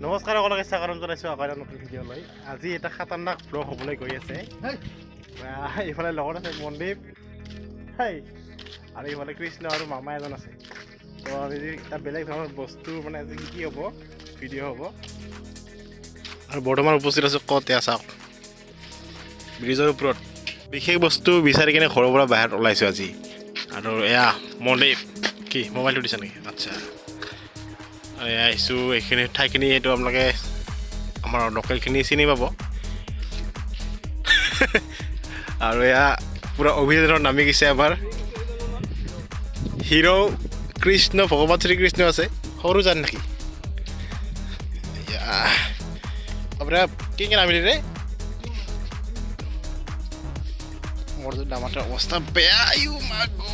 নমস্কাৰ সকলোকে স্বাগতম জনাইছোঁ আকৌ এটা নতুন ভিডিঅ' লৈ। আজি এটা খাতাৰনাক ব্লগ হ'বলৈ গৈ আছে। এইফালে লগত আছে মনদীপ হাই, আৰু এইফালে কৃষ্ণ আৰু মামা এজন আছে। তো আজি এটা বেলেগ ধৰণৰ বস্তু, মানে আজি কি হ'ব, ভিডিঅ' হ'ব। আৰু বৰ্তমান উপস্থিত আছোঁ ক'ত, এয়া চাওক, ব্ৰিজৰ ওপৰত। বিশেষ বস্তু বিচাৰি কিনে ঘৰৰ পৰা বাহিৰত ওলাইছোঁ আজি। আৰু এয়া মনদীপ, কি মোবাইলটো দিছে নেকি? আচ্ছা, আৰু এয়া আহিছোঁ এইখিনি ঠাইখিনি, এইটো আপোনালোকে আমাৰ লোকেলখিনি চিনি পাব। আৰু এয়া পূৰা অভিযানত নামি গৈছে আমাৰ হিৰ' কৃষ্ণ, ভগৱান শ্ৰীকৃষ্ণ আছে। সৰু যান নেকি? এয়া আপোনাৰ কি কি নামিলি ৰে? মোৰ নামাৰ অৱস্থা বেয়া। আইও মা গো।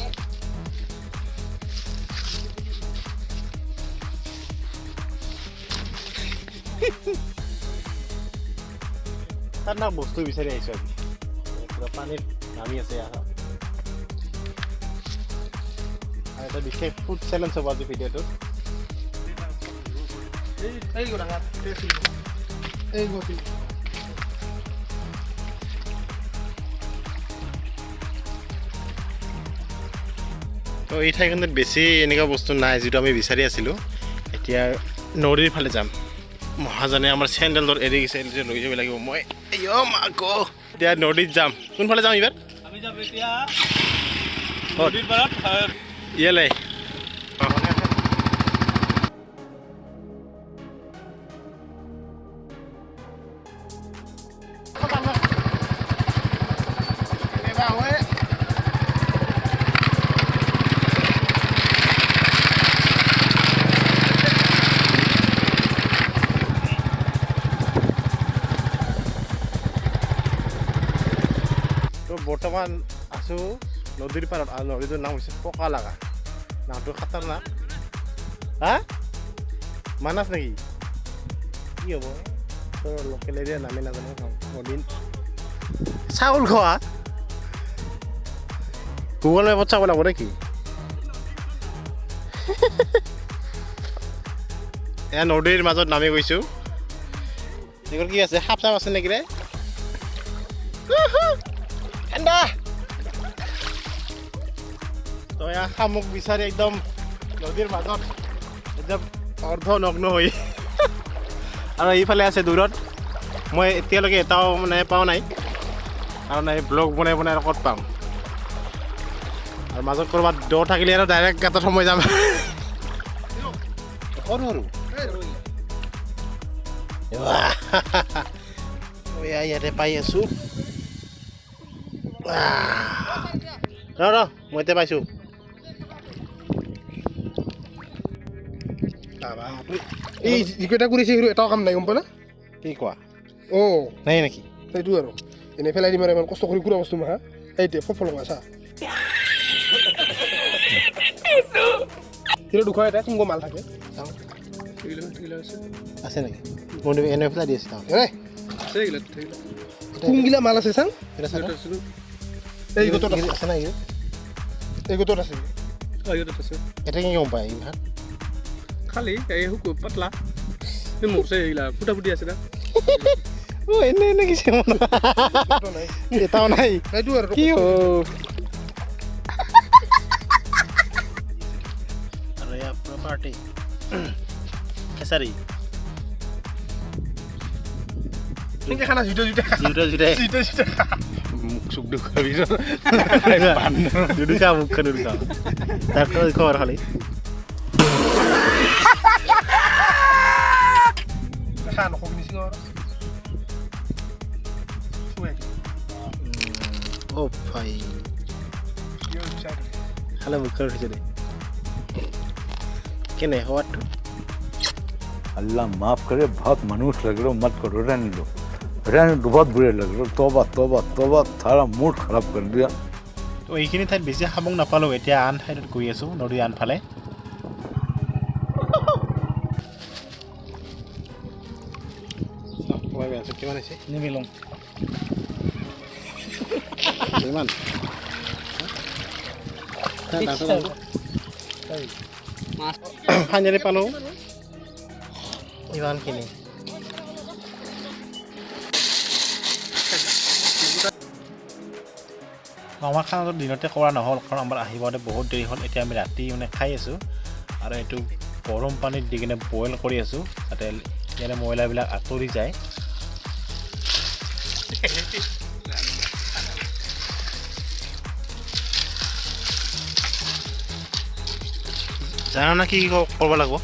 তাত না বস্তু বিচাৰি আহিছোঁ আজি। পূৰা পানীত নামি আছে ইয়াত। আৰু এটা বিশেষ ফুড চেলেঞ্জ হ'ব আজি ভিডিঅ'টোত। এই এই গতি। তো এই ঠাইখনত বেছি এনেকুৱা বস্তু নাই যিটো আমি বিচাৰি আছিলোঁ। এতিয়া নদীৰ ফালে যাম। মহাজনে আমাৰ চেণ্ডেলটোত এৰি গৈছে, এইটো লৈ যাব লাগিব মই। অ' মা গো। এতিয়া নদীত যাম। কোনফালে যাম এইবাৰ? আমি যাম এতিয়া ক'ত? নদীৰ পাৰত। ইয়ালৈ। তো বৰ্তমান আছোঁ নদীৰ পাৰত, আৰু নদীটোৰ নাম হৈছে পকা লগা। নামটো খাতাৰনাক। হা, মানাছ নেকি? কি হ'ব, তোৰ লোকেল এৰিয়া নামেই নাজানো। নদী চাউল খোৱা, গুগল মেপত চাব লাগিব নেকি? এয়া নদীৰ মাজত নামি গৈছোঁ। এইবোৰ কি আছে? সাপ চাপ আছে নেকি ৰে? ঠাণ্ডা। তো এয়া শামুক বিচাৰি একদম নদীৰ মাজত একদম অৰ্ধ নগ্ন হৈ। আৰু এইফালে আছে দূৰত। মই এতিয়ালৈকে এটাও মানে পোৱা নাই, কাৰণ এই ব্লগ বনাই বনাই আৰু ক'ত পাম। আৰু মাজত ক'ৰবাত দ থাকিলে আৰু ডাইৰেক্ট গাঁতত সোমাই যাম। সৰু সৰু এয়া ইয়াতে পাই আছোঁ। ৰ ৰ, মই এতিয়া পাইছোঁ। এই যিকেইটা কৰিছে সেইটো এটাও কাম নাই, গম পালা? কি কোৱা? অঁ। নাই নেকি? সেইটো আৰু এনেই পেলাই দিম আৰু ইমান কষ্ট কৰি কুৰা বস্তু মাহা। সেইটোৱে ফল লগা চা, সেইটো 200 এটা কোনগো মাল থাকে। আছে নেকি? মই এনে পেলাই দি আছোঁ। এই কোনগিলা মাল আছে চাং। এই গোটত আছে। আছে নাই? এই গোটত আছে। এটা কি গম পায় এইবিলাক? খালি এই শুকু পাতলা, এই মৰছে, এইগিলা ফুটা ফুটি আছে না। অ' এনে এনে কিছু এটাও নাই। সেইটো আৰু কি হ'ব? আৰু এয়া পাৰ্টি খেচাৰি। এনেকে খানা জুইতে জুইতে। জুইতে জুইতে। জুইতে জুইতে। মুখ চুখ দেখুৱাবি? দুদুকা মুখখন দুদুকা, তাৰপিছত খবৰ খালি। খা নকবি নিচিনা আৰু। অ' ভাই, খালে মুখখন উঠিছে দে। কেনে সোৱাদটো? अल्लाह माफ़ करे, बहुत मनुष्य लग रहे हो। मत करो, रहने दो, रहने दो, बहुत बुरे लग रहे हो। तौबा तौबा तौबा, सारा मूड खराब कर दिया। তো এইখিনি ঠাইত বেছি শামুক নাপালোঁ। এতিয়া আন ঠাইত গৈ আছোঁ, নদীৰ আনফালে। কিমান হৈছে? নিমিলং। কিমান? ফাইনেলি পালোঁ ইমানখিনি। আমাৰ খানাটো দিনতে কৰা নহ'ল, কাৰণ আমাৰ আহি পাওঁতে বহুত দেৰি হ'ল। এতিয়া আমি ৰাতি মানে খাই আছোঁ আৰু এইটো গৰম পানীত দি কিনে বইল কৰি আছোঁ, যাতে ইয়াৰে ময়লাবিলাক আঁতৰি যায়। জানা না কি কি কৰিব লাগিব?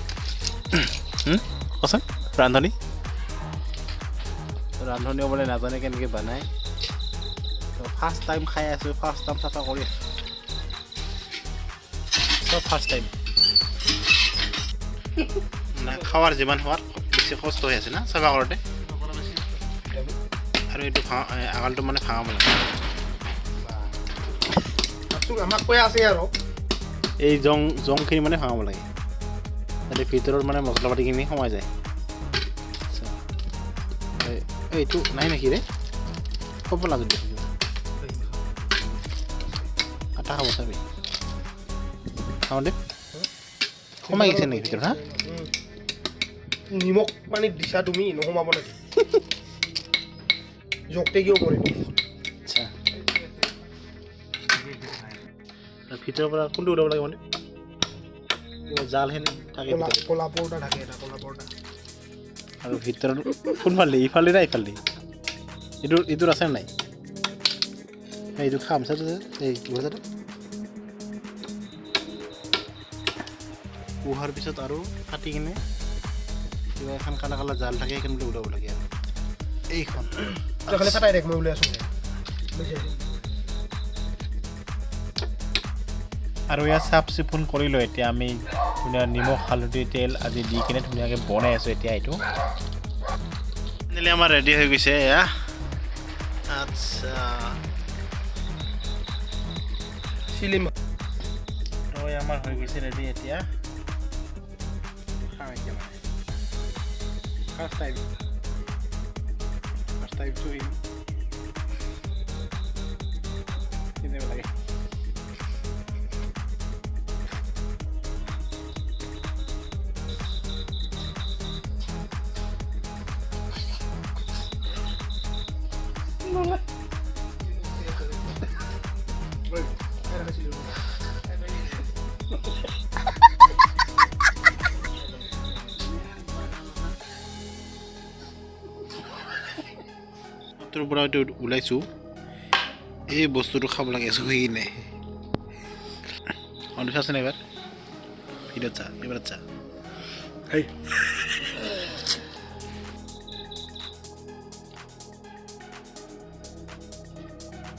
কচোন ৰান্ধনী। ৰান্ধনী বোলে নাজানে কেনেকৈ বনায়। ফাৰ্ষ্ট টাইম খাই আছোঁ, ফাৰ্ষ্ট টাইম চাফা কৰি আছোঁ, চব ফাৰ্ষ্ট টাইম। না খোৱাৰ যিমান সোৱাদ, বেছি কষ্ট হৈ আছে না চাফা কৰোঁতে। আৰু এইটো আগালটো মানে ভাঙাব লাগে। আমাক কৈ আছে আৰু এই জংখিনি মানে ভাঙাব লাগে, যাতে ভিতৰত মানে মছলা পাতিখিনি সোমাই যায়। আচ্ছা, এইটো নাই নেকি ৰে? ক'ব লাগে দেখোন, আটা খাব চাবি। খাওঁ দে, সোমাই গৈছে নেকি ভিতৰত? হা, নিমখ পানীত দিছা তুমি, নোসোমাব নেকি? জোকতে কিয় কৰিম? আচ্ছা, ভিতৰৰ পৰা কোনটো ওলাব লাগে? মানে কিবা জালহেন থাকে, ক'লা পৰ্দা থাকে, এটা ক'লা পৰ্দা। আৰু ভিতৰত কোনফালে, ইফালে না ইফালে? এইটো এইটোৰ আছে নাই? এইটো খাম চাটো, এই গুহাটো উহাৰ পিছত আৰু কাটি কিনে কিবা এখন কালা কালা জাল থাকে, সেইখন বোলে ওলাব লাগে। আৰু এইখন খালি ফাটাই দেখ, মই ওলাই আছোঁ। আৰু ইয়াত চাফ চিকুণ কৰি লৈ এতিয়া আমি ধুনীয়া নিমখ, হালধি, তেল আদি দি কিনে ধুনীয়াকৈ বনাই আছোঁ। এতিয়া এইটো আমাৰ ৰেডি হৈ গৈছে এয়া। আচ্ছা, চিলিম তো আমাৰ হৈ গৈছে ৰেডি। এতিয়া খাম। এতিয়া মানে ফাৰ্ষ্ট টাইম টু ইন কেনেকুৱা লাগে। তোৰ পৰা এইটো ওলাইছোঁ, এই বস্তুটো খাব লাগে চুহি কিনে। চাচোন এবাৰ ভিডিঅ'ত চা, এবাৰ চা।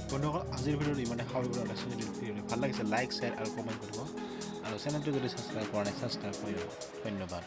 বন্ধুসকল, আজিৰ ভিডিঅ'ত ইমানে খাবলৈ ওলাইছোঁ। যদি ভিডিঅ'টো ভাল লাগিছে, লাইক, শ্বেয়াৰ আৰু কমেণ্ট কৰিব, আৰু চেনেলটো যদি ছাবস্ক্ৰাইব কৰা নাই, ছাবস্ক্ৰাইব কৰিব। ধন্যবাদ।